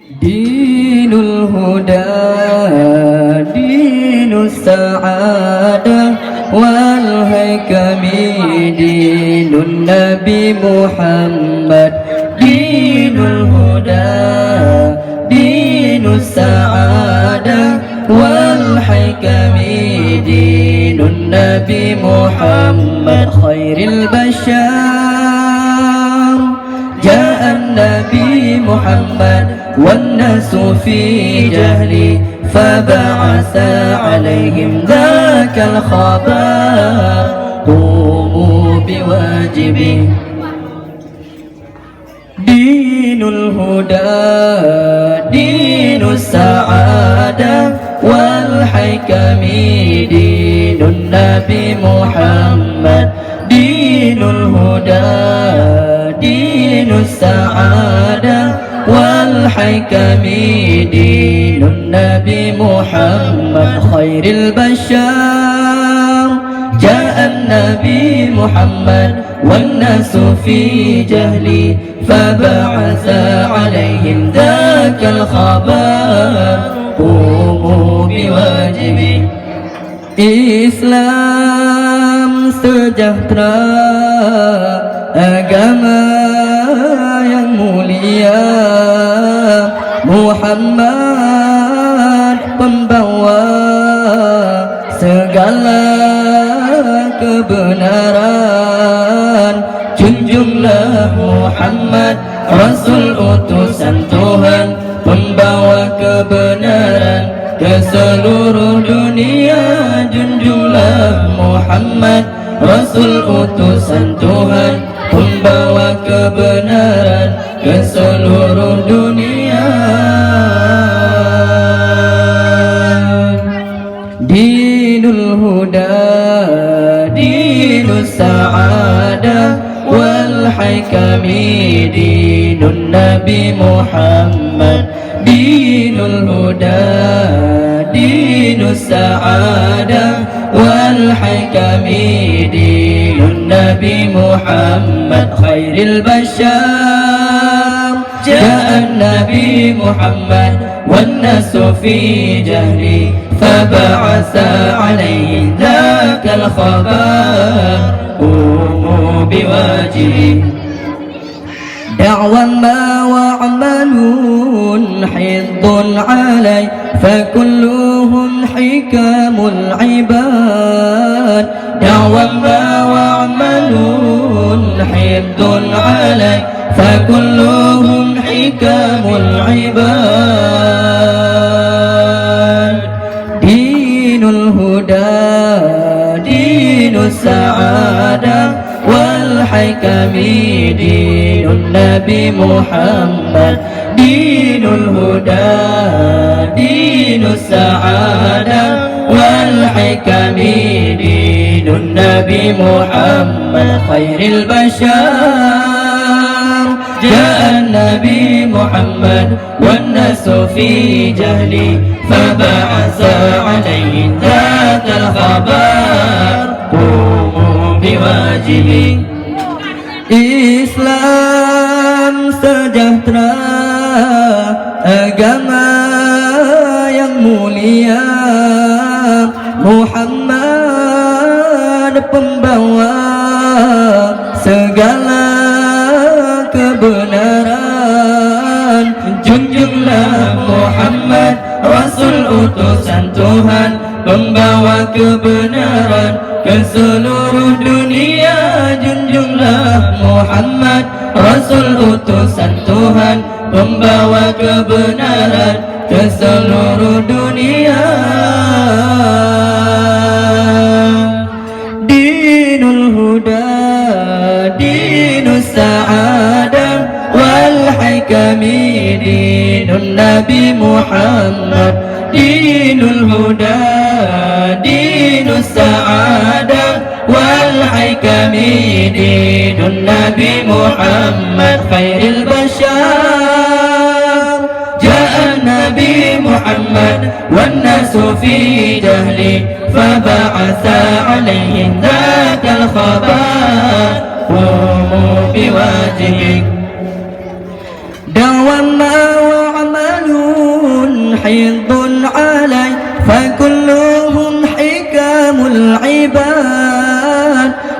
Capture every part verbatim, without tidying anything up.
دين الهدى، دين السعادة والحكم، دين النبي محمد. دين الهدى، دين السعادة والحكم، دين النبي محمد خير البشر. جاء النبي محمد والناس في جهل، فبعث عليهم ذاك الخبر. قوموا بواجبه. دين الهدى، دين السعادة والحكم، دين النبي محمد. دين الهدى، دين السعادة والحكم، دين النبي محمد خير البشر. جاء النبي محمد والناس في جهل، فبعث عليهم ذاك الخبر. قوموا بواجبه. Islam sejahtera, agama yang mulia, Muhammad pembawa segala kebenaran. Junjunglah Muhammad, Rasul utusan Tuhan, pembawa kebenaran ke seluruh dunia. Junjunglah Muhammad, Rasul utusan Tuhan, pembawa kebenaran ke seluruh dunia. دين الهدى، دين السعادة والحكم، دين النبي محمد. دين الهدى، دين السعادة والحكم، دين النبي محمد خير البشر. جاء النبي محمد والناس في جهل، فبعث عليه ذاك الخبر. قوموا بواجبه. دعوى ما واعملون حفظ عليه، فكلهم حكم العباد. دعوى ما واعملون حفظ عليه، فكلهم حكم العباد. دين الهدى، دين السعادة والحكم، دين النبي محمد. دين الهدى، دين السعادة والحكم، دين النبي محمد خير البشر. جاء النبي محمد والناس في جهل، فبعث عليه ذاك الخبر. قوموا بواجبه. Islam sejahtera, agama yang mulia, Muhammad pembawa segala kebenaran. Junjunglah Muhammad, Rasul utusan Tuhan, pembawa kebenaran ke seluruh dunia. Junjunglah Muhammad, Rasul utusan Tuhan, pembawa kebenaran ke seluruh dunia. دين الهدى، دين السعادة والحكم، دين النبي محمد. دين الهدى، دين السعادة والحكم، دين النبي محمد خير البشر. جاء النبي محمد والناس في جهل، فبعث عليهم ذاك الخبر. قوموا بواجبه. دعوى ما واعملون حفظ عليه فكلهم حكم العباد.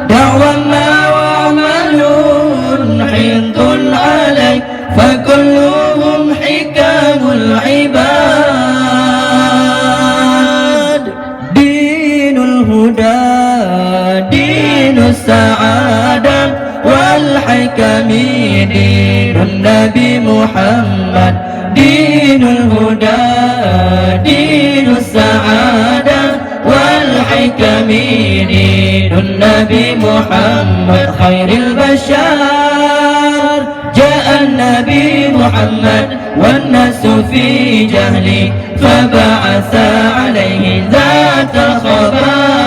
دعوى ما وعمل حفظ عليه فكلهم حكم العباد. دين الهدى دين السعادة والحكم دين النبي محمد. دين الهدى دين السعادة والحكم دين النبي محمد خير البشر. جاء النبي محمد والناس في جهل فبعث عليه ذات الخبر.